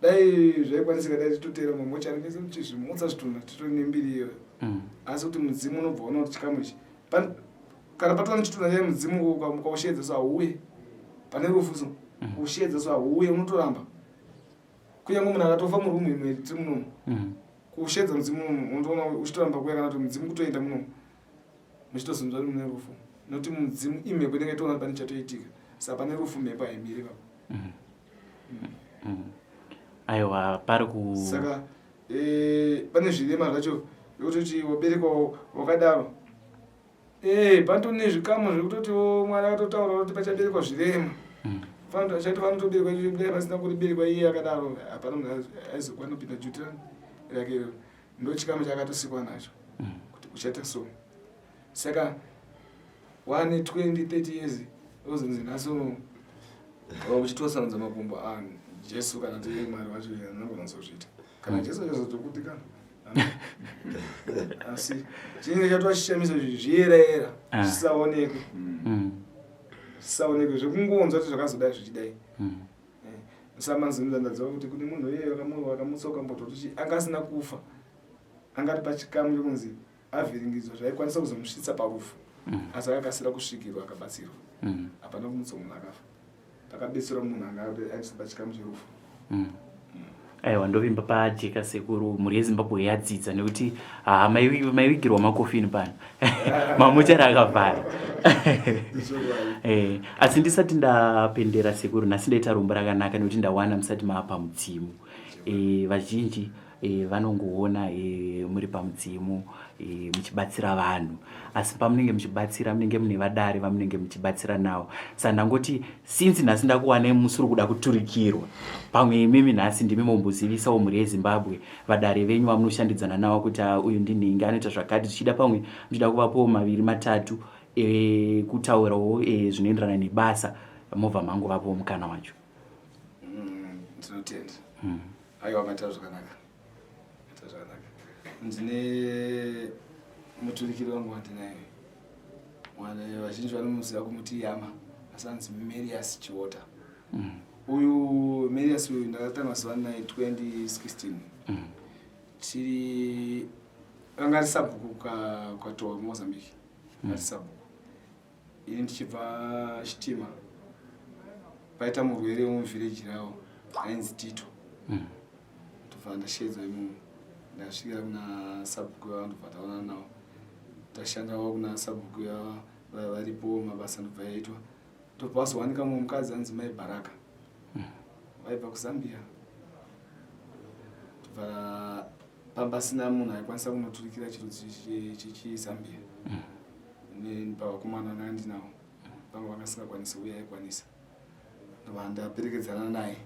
Dai zvaikwanisika dai titoteera mamochari mese tichizvimutsa zvitunha titori nembiri iyoyo. Asi kuti mudzimu unobva waona kuti chikamu ichi kana patova nechitunha chai mudzimu ukausheedza so hauuye pane rufu so kuusheedza so hauuye, unotoramba. Kunyange munhu akatofa murumu imwe tiri munomu, kuusheedza mudzimu unotoona uchitoramba kuuya, kana kuti mudzimu kutoenda munomu muchitozonzwa kuti mune rufu, nokuti mudzimu imhepo inenge itoona pane chatoitika. Saka pane rufu mhepo haimiri ipapo. Aiwa, pari ku Saka pane zvirema zvacho zvekutoti waberekwa wakadaro. Panotone zvikamu zvekutoti Mwari akatotaura kuti pachaberekwa zvirema. Chatofanira kutoberekwa dai pasina kuriberekwa iye akadaro, hapana munhu aizokwana kupinda juti rake iroro. Ndo chikamu chaakatosikwa nacho kuti uchaita so. Saka wane 20 30 years ozonzi nhasi uchitwasanudza makumbo a Jesu kana kuti Mwari wacho anogona kuzozviita kana Jesu achazotokutikana, asi chinenge chatova chishamiso zviyerayera zvisaonekwe, zvisaonekwe zvekungonzwa kuti zvakazodai zvichidai. Samanzimza ndaziva kuti kune munhu iyeye vakamutsoka mboto kuti anga asina kufa, angati pachikamu chokunzi avhiringidzwa zvaikwanisa kuzomusvitsa parufu, asi akakasira kusvikirwa akabatsirwa. Hapana kumutsa munhu akafa, pakabetserwa munhu anga aiswa pachikamu cherufu. Aiwa, ndovimba pajeka sekuru, mhuri yeZimbabwe yadzidza nekuti haa maiwigirwa makofini pano, mamochari akavhara. Asi ndisati ndapendera sekuru, nhasi ndaita rombo rakanaka nekuti ndawana musati maapa mudzimu. Vazhinji vanongoona muri pamudzimu muchibatsira vanhu, asi pamunenge muchibatsira munenge mune vadare vamunenge muchibatsira navo. Saka ndangoti since nhasi ndakuwanai musiri kuda kuturikirwa pamwe, imimi nhasi ndimi mombozivisawo mhuri yeZimbabwe vadare venyu vamunoshandidzana navo kuti uyu ndinhingi anoita zvakati, zvichida pamwe muchida kuvapowo maviri matatu kutaurawo zvinoenderana nebasa, mobva mangovapowo mukana wacho. Ndinotenda. Aiwa, maita zvakanaka, maita zvakanaka. Ndine muturikiri wangu wandinaye, vazhinji vanomuziva kumuti Yama, asi anzi Marius Chiota. Uyu Marius uyu ndakatanga zuva naye 2016. Tiri anga ari sabhuku kwatowa kuMozambique, ari sabhuku. Ini ndichibva chitima, paita murwere wemuvhireji ravo ainzi Tito. Tobva ndashedzwa imomo, ndasvikira kuna sabhuku vava, ndobva taonana navo, tashandawo kuna sabhuku varipo, mabasa ndobva yaitwa. Tobva wazowanika mumwe mukadzi anzi Mai Baraka, vaibva kuZambia. Tobva pambasina munhu aikwanisa kunoturikira chirudzi chechiZambia. Pavakomana ndanga ndinawo vanga vangasingakwanisi uye aikwanisa, ndobva ndaperekedzana naye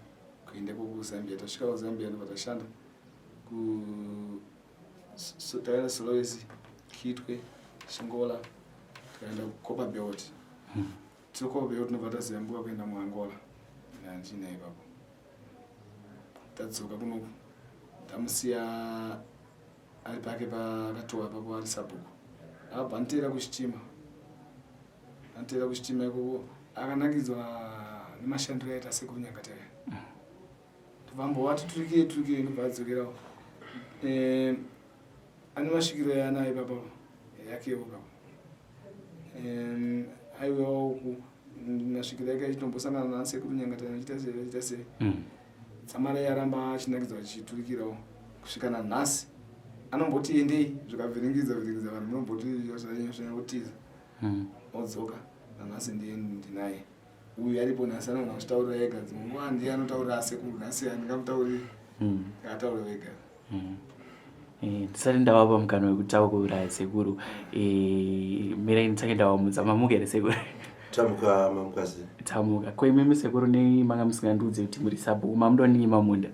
kuenda kuzambia. Tasvika kuZambia, ndobva tashanda takaenda Solwezi, Kitwe, Chingola, tikaenda kuCopper Belt. Tiri Copper Belt, ndobva taziyambuka kuenda muAngola. Nandina ipapo, tadzoka kunoku, tamusiya ari pake pakatowa ipapo ari sabhuku. Akabva aniteera kuchitima, aniteera kuchitima ikoko. Akanakidzwa nemashandiro aita Sekuru Nyangatayani. Ndobva turikei turikei, ndobva adzokerawo. Ane masvikiro yaanayo ipapo yakewo ipapo. Aiwewo uku masvikiro ake achitombosangana naSekuru Nyangatayani, achiita sei, achiita sei. Tsamara yaramba achinakidzwa achiturikirawo kusvika nanhasi. Anomboti endei, zvikavhiringidza vhiringidza vanhu, munomboti zvanyanya, odzoka. Nanhasi ndiye ndinaye uyu aripo nhasi, anogona kuzvitaurira ega. Dzimwe nguva ndiye anotaurira asekuru. Nhasi handingamutauriri, akataura vega. Ndisati ndavapa mukana wekutaura sekuru, mirai ndisati ndavamudza. Mamuka here, sekuru? Tamuka, mamukazi? Tamuka. Ko imimi sekuru, nei manga musingandiudze kuti muri sabhuku? Mamudoninyima munda.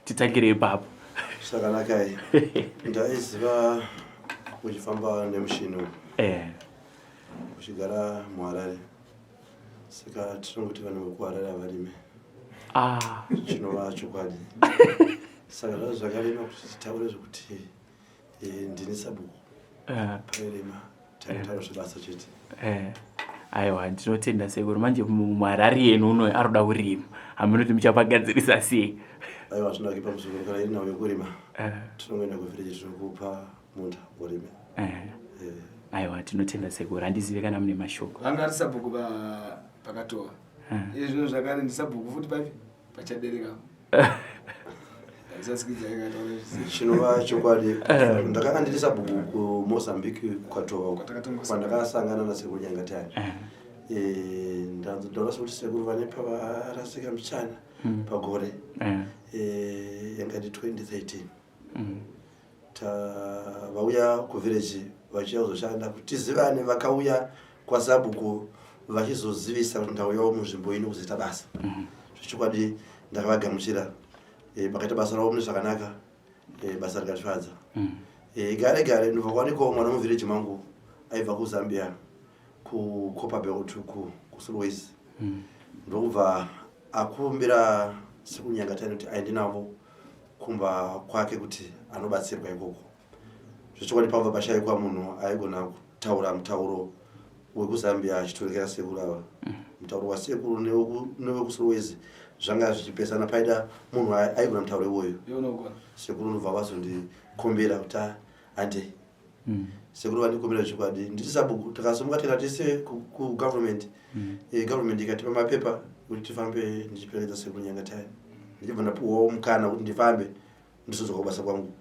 Titangire ipapo. Zvakanakai. Ndaiziva uchifamba nemushini uyu, uchigara muHarare, saka tinongoti vanhu vekuHarare havarime. Chinova chokwadi. Saka zvazvo zvakarema kuti titaure zvekuti ndini sabhuku. Pairema, taitaura zvebasa chete. Aiwa, ndinotenda sekuru. Manje muHarare yenu uno aroda kurima, hamunoti muchapagadzirisa sei? Aiwa, zvinake pamusoro. Kana iri nhau yekurima, tinongoenda kuvhireji, tinokupa munda urime. Aiwa, tinotenda sekuru. Handizive kana mune mashoko. Vanga ari sabhuku pakatowa. Iye zvino zvakare ndisabhuku futi papi pachabereka. Chinova chokwadi, ndakanga ndiri sabhuku kuMozambique, kuKatova, kwandakasangana naSekuru Nyangatayani. Ndaona sekuti sekuru vane pavarasika muchana pagore yanga ndi 2013. Vauya kuvhireji vachiuya kuzoshanda kuti tizivane. Vakauya kwasabhuku vachizozivisa kuti ndauyawo munzvimbo ino kuzoita basa. Zvechokwadi ndakavagamuchira. Vakaita basa ravo mune zvakanaka, basa rikatifadza. Gare gare ndobva kwanikwawo mwana muvhireji mangu aibva kuZambia, kuCopperbelt, kuSolwezi. Ndokubva akumbira Sekuru Nyangatayani kuti aende navo kumba kwake kuti anobatsirwa ikoko. Zvechokwadi pabva pashayikwa munhu aigona kutaura mutauro wekuZambia achitorekera sekuru ava. Mutauro wasekuru newekuSolwezi zvanga zvichipesana. Paida munhu aigona mutauro iwoyo. Sekuru ndobva vazondikombera kuti handei. Sekuru vandikombera zvechokwadi ndiri sabhuku. Takasimuka tikaenda tese kugovernment. Government ikatipa mapepa kuti tifambe ndichiperekedza Sekuru Nyangatayani, ndichibva ndapuhwawo mukana kuti ndifambe ndizodzoka kubasa kwangu.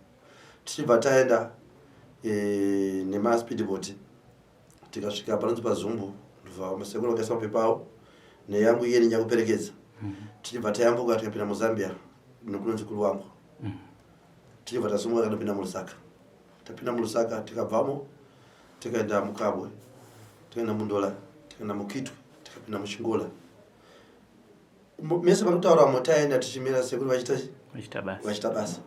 Tichibva taenda nemaspeedboat, tikasvika panonzi paZumbu. Ndobva sekuru vakaisa mapepa avo neyangu iye ninyakuperekedza. Tichibva tayambuka, tikapinda muZambia nekunonzi Kuluwangu. Tichibva tasumuka, kanopinda muLusaka. Tapinda muLusaka, tikabvamo tikaenda muKabwe, tikaenda muNdola, tikaenda muKitwe, tikapinda muChingola. Mese parikutauramo taenda tichimira sekuru vachiita vachiita basa.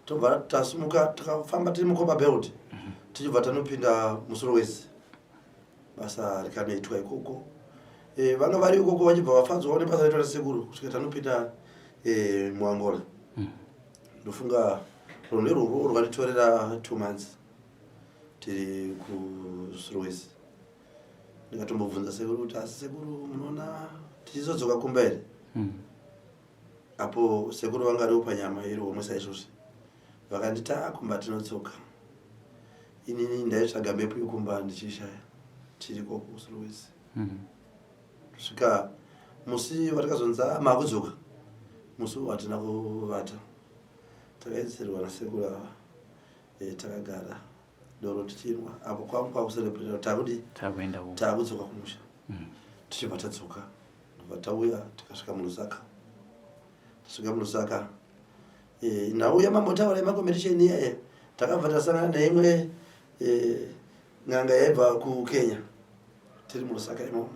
Tobva tasumuka, tikafamba tiri muCopper Belt, tichibva tanopinda muSolwezi. Basa rikanoitwa ikoko. Vanga vari ikoko vachibva vafadzwawo nebasa raitwa nasekuru kusvika tanopinda muAngola. Ndofunga rwendo irworwo rwakatitorera 2 months tiri kuSolwezi. Ndikatombobvunza sekuru kuti, "Asi sekuru, munoona tichizodzoka kumba here?" Apo sekuru vanga variwo panyama iri homwe saizvozvi, vakanditi, "A, kumba tinodzoka." Inini ndaitsvaga mepu yekumba ndichishaya tiriko kuSolwezi. Kusvika musi watakazonzi, "Ah, maakudzoka," musi uwu hatina kuvata. Takaedzerwa nasekuru ava. Takagara doro tichinwa apo kwangu kwakucelebrata takudi takuenda kumba. Takudzoka kumusha. Tichibva tadzoka, ndobva tauya tikasvika muLusaka. Tasvika muLusaka, nauya mambotaura yemacompetition iyaya, takabva tasangana neimwe n'anga yaibva kuKenya. Tiri muLusaka imomo.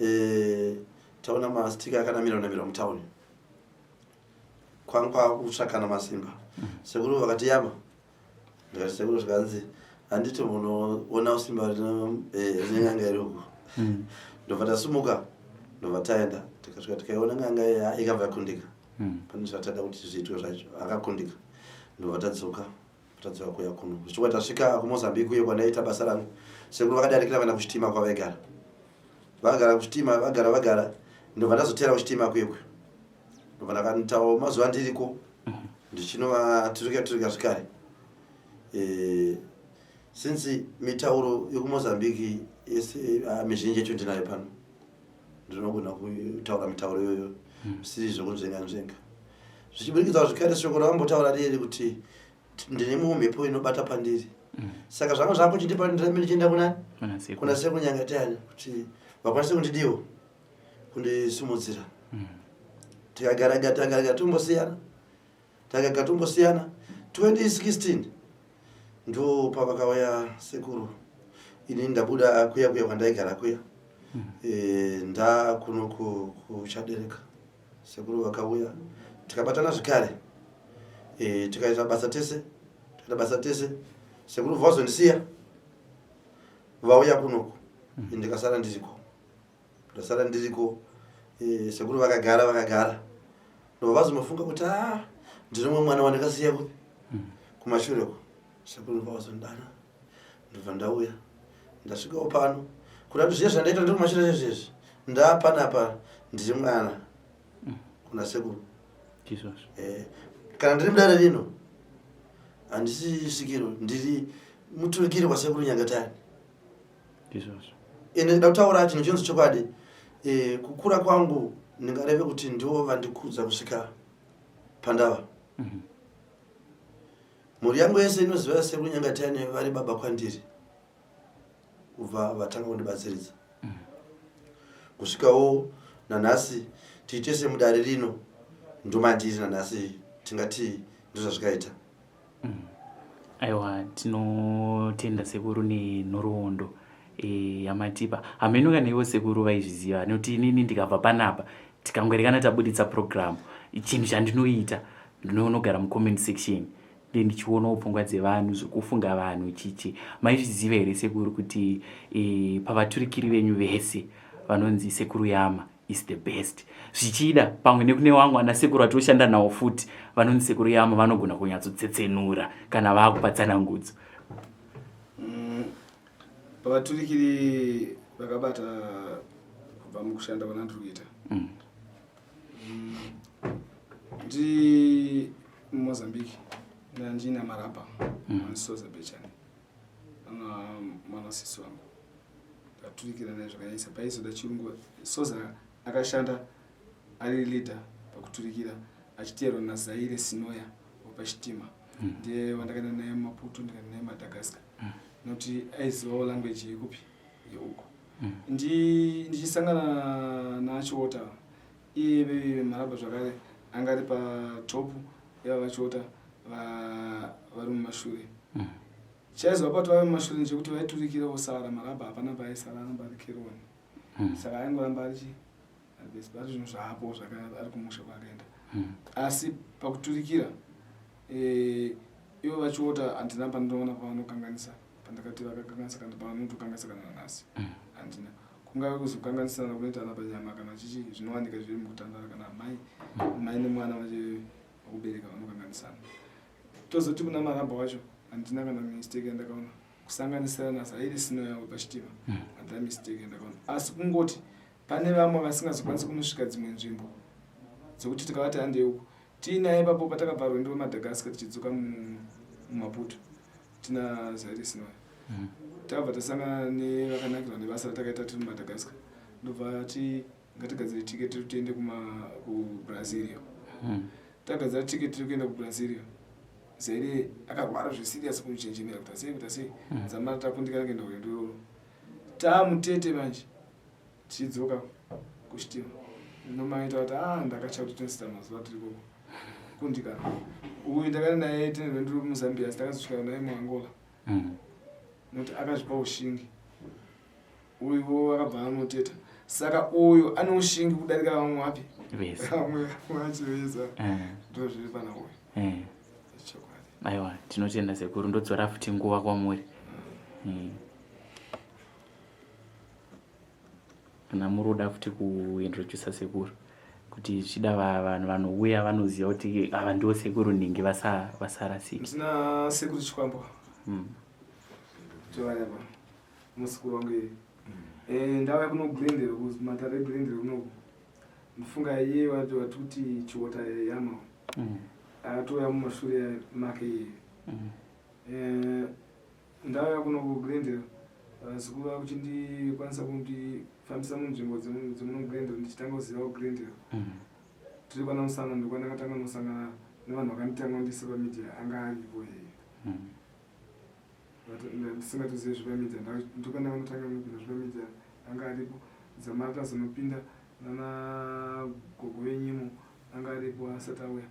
Eh, taona mastika akanamirwa namirwa mutauni. Kwanga kwakutsvakana masimba. Sekuru vakati yama. Ndikati sekuru zvikanzi handiti munoona simba rine n'anga iri uku. Ndobva tasumuka ndobva taenda tikasvika tikaiona n'anga iya ikabva yakundika. Pane zvatada kuti zviitwe zvacho akakundika. Ndobva tadzoka tadzoka kuuya kuno. Zvichikwa tasvika kuMozambique uye kwandaiita basa rangu. Sekuru vakadarikira vaenda kuchitima kwavaigara. Vagara kuchitima vagara vagara ndobva ndazotera kuchitima kuye kuye. Ndobva ndakanoitawo mazuva ndiriko ndichinovaturika turika zvekare. Eh, since mitauro yekuMozambique yese mizhinji yacho ndinayo pano. Ndinogona kutaura mitauro iyoyo zvisiri zvekunzvenga nzvenga. Zvichiburikidza zvekare shoko ravambotaura riri kuti ndine mumwe mhepo inobata pandiri. Saka zvanga zvakuchindipa ndirambe ndichienda kunani? Kuna sekuru Nyangatayani kuti vakwanise kundidiwo kundisimudzira. Tikagara tagara tombosiyana. Tagara tombosiyana. 2016 ndo pavakauya sekuru. Ini ndabuda kuya kuya kwandaigara kuya. Ndakuno kuchadereka. Sekuru vakauya tikabatana zvekare. Tikaita basa tese. Tikaita basa tese. Sekuru vazondisiya. Vauya kunoku. Ndikasara ndiriko. Ndasara ndiriko. Sekuru vakagara vakagara. Ndobva vazomafunga kuti ndine mumwe mwana wandakasiya kupi? Kumashure uko. Sekuru ndobva vazondidana. Ndobva ndauya. Ndasvikawo pano. Kuda kuti zviye zvandaita ndiri kumashure zvezvezvi. Ndapanapa ndiri mwana kuna sekuru. Kana ndiri mudare rino handisi svikiro, ndiri muturikiri wasekuru Nyangatayani. Ende ndida kutaura chinhu chinonzi chokwadi. Kukura kwangu ndingareve kuti ndivo vandikudza kusvika pandava. Mhuri yangu yese inoziva sekuru Nyangatayani vari baba kwandiri kubva vatanga kundibatsiridza. Kusvikawo nanhasi tiite semudare rino ndomandiri nanhasi tingati ndozvazvikaita. Aiwa, tinotenda sekuru nenhoroondo yamatipa. Hameno kana ivo sekuru vaizviziva nekuti inini ndikabva panapa tikangoerekana tabuditsa program, chinhu chandinoita ndinonogara mucomment section ndichionawo pfungwa dzevanhu, zvekufunga vanhu chichi. Maizviziva here sekuru kuti pavaturikiri venyu vese vanonzi sekuru Yama is the best? Zvichida pamwe nekune wangu ana sekuru atoshanda nawo futi vanonzi sekuru Yama vanogona kunyatsotsetsenura kana vakupa tsanangudzo. Pavaturikiri vakabata kubva mukushanda kwanandiri kuita. Ndi muMozambique ndandina Maraba Soza Bechani anga mwana sisi wangu ndaturikira naye zvakanyanyisa paizoda chirungu. Soza akashanda ari leader pakuturikira achiteerwa naZaire Sinoya wepashitima. Ndiye wandakaenda naye muMaputo, ndikaenda naye Madagascar nokuti aizivawo language yekupi yeuko. Ndichisangana naChiota iye Maraba zvakare anga ari patop yava vaChiota vari mumashure. Chaizova pati vave mumashure ndechekuti vaiturikira vosara, Maraba hapana paaisara, aramba ari keroni. Saka aingoramba ari chi ari zvinhu zvaapo ari kumusha kwaakaenda. Asi pakuturikira ivo vachiota handina pandinoona pavanokanganisa, pandakati vakakanganisa kana pavanotokanganisa kana nanhasi handina. Kungave kuzokanganisana kunoitana panyama kana chichi zvinowanika zviri mukutandara kana mai nemwana vakubereka vanokanganisana. Tozoti kuna Maramba wacho handina kana mistake yandakaona kusanganisira naZaire Sino yangu pashitima handina mistake yandakaona, asi kungoti pane vamwe vasingazokwanisi kunosvika dzimwe nzvimbo dzekuti tikavati handei uku tiinaye ipapo patakabva rwendo rweMadagascar tichidzoka muMaputo tina Zaire Sinoya. Takabva tasangana nevakanakirwa nebasa ratakaita tiri muMadagascar, ndobva ti ngatigadzire tiketi tiende kuBrazil. Tagadzira tiketi tiri kuenda kuBrazil, Zaire akarwara zveserious kuchenjemera kuti asei kuti asei dzamara takundikana kuenda kurwendo iroro taamutete manje tichidzoka kushitima nomaita kuti ndakatya kuti tinosita mazuva tiri koko kundikana. Uyu ndakaenda naye tine rwendo rwemuzambia asi takazosvika naye muAngola nokuti akazvipa ushingi. Uyuwo akabva anoteta. Saka uyu ane ushingi kudarika vamwe wapi? Vese. Vamwe vacho vese. Eh. Ndozviri pana uyu. Eh. Chokwadi. Aiwa, tinotenda sekuru, ndodzora futi nguva kwamuri. Kana muri kuda futi kuintroducer sekuru kuti zvichida vanhu vanouya vanoziva kuti ava ndivo sekuru nhingi vasarasike. Ndina sekuru Chikwambo. Tovaya pa. Musikuru wangu iye. Ndauya kuno Glendale, kumatare eGlendale kunoku. Ndifunga iye wati kuti chiota yama. Akatouya mumashure make iye. Ndauya kuno kuGlendale, sekuru vakuchindikwanisa kundifambisa munzvimbo dzemuno Glendale, ndichitanga kuziva kuGlendale. Tiri kwana Musana, ndokwa ndakatanga nosangana nevanhu vakanditanga kundiisa pamedia, anga aripo iye. But ndisingatozivi zvepamedia, ndokwa ndakanotanga kupinda zvepamedia, anga aripo. Dzamara tazonopinda nana gogo venyimo, anga aripo asati auya.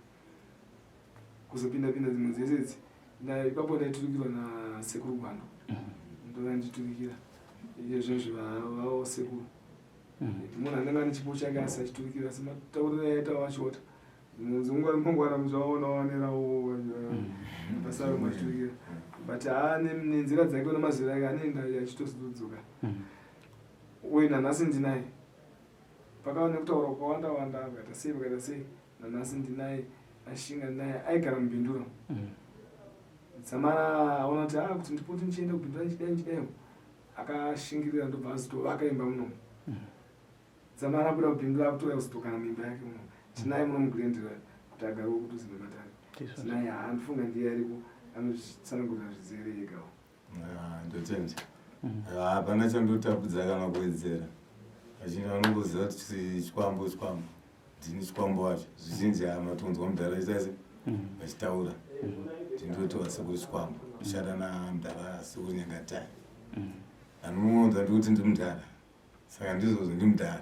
Kuzopinda pinda dzimwe dzese idzi, ipapo ndaiturikirwa nasekuru Gwando. Ndovanditurikira. Iye zvinhu zvavawo sekuru. Munhu anenge ane chipo chake asi achiturikira, asi matauriro aita wachiota. Dzimwe mangwana muchaona wanerawo pasaro machiturikira. But nenzira dzake nemazwi ake anoenda achitozodzoka. Uye nanhasi ndinaye. Pakava nekutaura kwakawanda wanda, vakaita sei, vakaita sei, nanhasi ndinaye, ashinga ndinaye, aigara muBindura. Dzamara aona kuti kuti ndipote ndichienda kuBindura ndichidai ndichidai, akashingirira ndobva azotovaka imba munomu. Dzamara abuda kuBindura akutouya kuzotogara muimba yake muno. Tinaye muno muGlendale kuti agarewo kudhuze nematare. Tinaye, handifunga ndiye ariko anozvitsanangurira zvizere egawo. Ndotenda. Hapana chandotapudza kana kuwedzera. Vazhinji vanongoziva kuti chikwambo, chikwambo. Ndini chikwambo wacho. Zvizhinji matonzwa mudhara achiita se vachitaura. Ndinotova sekuru chikwambo. Ndishanda namudhara sekuru Nyangatayani. Anomuunza ndikuti ndimudhara. Saka ndizvozvo ndimudhara.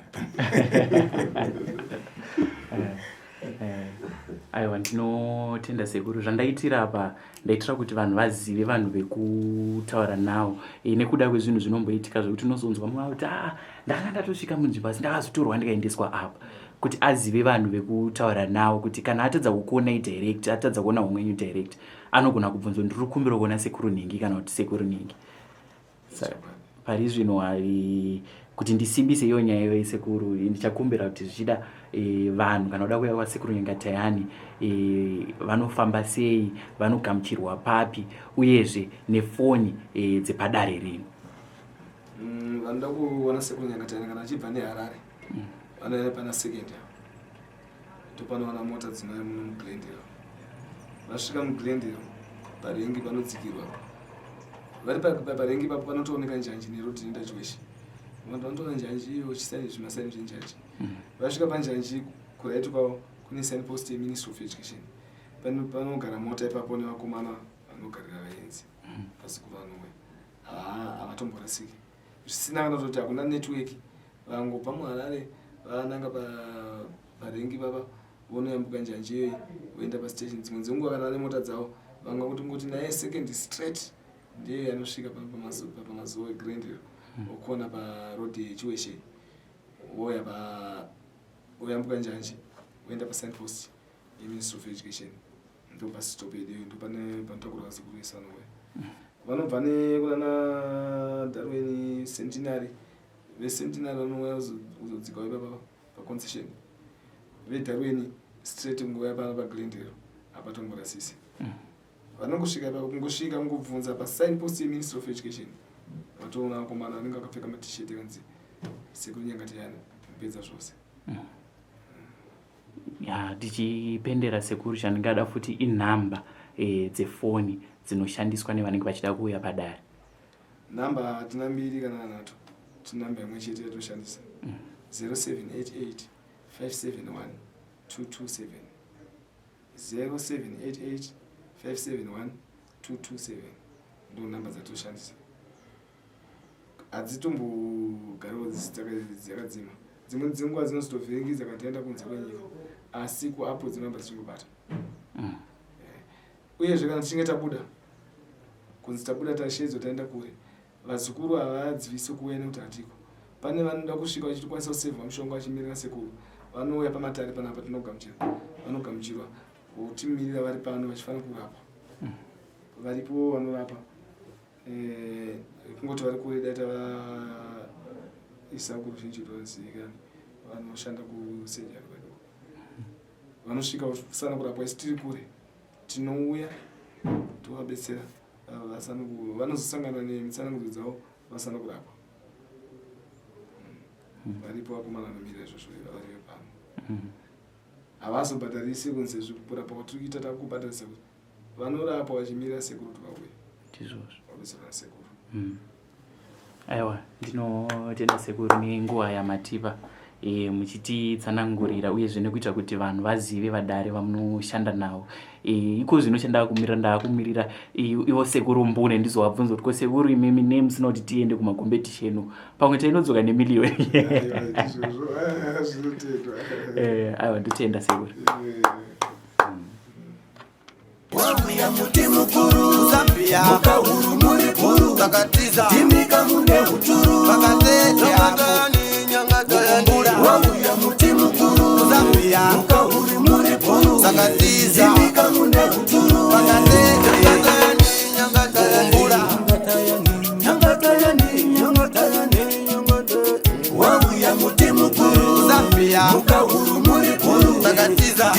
Aiwa, ndinotenda sekuru. Zvandaitira apa, ndaitira kuti vanhu vazive vanhu vekutaura navo. Nekuda kwezvinhu zvinomboitika zvekuti unozonzwa mumwe kuti ndanga ndatosvika munzvimbo asi ndakazotorwa ndikaendeswa apa. Kuti azive vanhu vekutaura navo, kuti kana atadza kukuonai direct, atadza kuona homwe yenyu direct, anogona kubvunzwa ndiri kukumbira kuona sekuru nhingi kana kuti sekuru nhingi. Saka pari zvino kuti ndisimbise iyo nyaya iyoyi sekuru, ndichakumbira kuti zvichida vanhu kana kuda kuuya kwasekuru Nyangatayani, vanofamba sei, vanogamuchirwa papi, uyezve nefoni dzepadare rino. Vanoda kuona sekuru Nyangatayani kana achibva neHarare, vanoenda pana Second apo. Ndopanowana mota dzinouya muno muGlendale. Vasvika muGlendale, parengi panodzikirwa. Vari parengi ipapo panotooneka njanji neroad inoenda Chiweshe. Vanhu vanotoona njanji iyo, zvimasaini zvenjanji. Vasvika panjanji kuright kwavo kune signpost yeMinistry of Education. Panogara mota ipapo nevakomana vanogarira vaenzi. Vazukuru vanouya. Havatomborasiki. Zvisina kana kutoti hakuna network. Vangobva muHarare vananga parengi papa, vonoyambuka njanji iyoyi voenda pastation. Dzimwe dzenguva kana vane mota dzavo vanga kuti ngoti naye second straight ndiye anosvika pamazuva eGlendale, okona paroad yeChiweshe, voya voyambuka njanji voenda pasignpost yeMinistry of Education. Ndo bus stop yedu iyo, ndo pane panotakurwa vazukuru vese vanouya. Vanobva nekunana Darwin, Centenary, veCentenary vanouya kuzodzikawo ipapa paconcession. VeDarwin straight kungouya pano paGlendale, hapatomborasisi. Vanongosvika ipapo, kungosvika kungobvunza pasignpost yeMinistry of Education, vatoona vakomana vanenge vakapfeka maT-shirt akanzi sekuru Nyangatayani, kupedza zvose. Ya, tichipendera sekuru, chandingada futi inhamba dzefoni dzinoshandiswa nevanenge vachida kuuya padare. Nhamba hatina mbiri kana nhatu, tine namba imwe chete yatoshandisa. 0788 571 227. 0788 571 227 ndo namba dzatoshandisa. Hadzitombogariwo dzakadzima. Dzimweni dzenguva dzinozotovhiringidza kana taenda kunze kwenyika, asi kuapo dzinoramba dzichingobata. Uyezve kana tichinge tabuda kunzi tabuda tashedzwa taenda kure, Vazukuru havadzivisi kuuya nekuti hatiko. Pane vanoda kusvika vachitokwanisa kusevha mushonga vachimirira sekuru. Vanouya pamatare panapa tinogamuchira. Vanogamuchirwa votimirira vari pano vachifanira kurapwa. Varipo vanorapa. Eh, kungoti vari kure dai tavaisa kuruzhinji rwazikani vanoshanda kusejari kwedu. Vanosvika vasana kurapwa isu tiri kure. Tinouya tovabetsera vanozosangana nemitsanangudzo dzavo vasana kurapwa. Varipo vakomana vanomira izvozvo variyo pano. Havazobhadharisi kunze zvekurapwa kwatiri kuita takubhadharisa kuti vanorapwa vachimirira sekuru kuti vauye. Ndizvozvo. Vabetserwa nasekuru. Aiwa, ndinotenda sekuru nenguva yamatipa muchititsanangurira uyezve nekuita kuti vanhu vazive vadare vamunoshanda navo. Iko zvino chandakumirira, ndakumirira ivo sekuru mbune ndizovabvunza kuti ko sekuru imimi nei musina kuti tiende kumakompetisheni pamwe tainodzoka nemiliyoni. Aiwa, ndotenda sekuru. Wauya muti mukuru Zambia, mukahuru muri guru takatiza timika mune uturu vakateteakumbura. Wauya muti mukuru Zambia, mukahuru muri guru takatiza timika mune uturu vakateteakumbura. Wauya muti mukuru Zambia, mukahuru muri guru takatiza.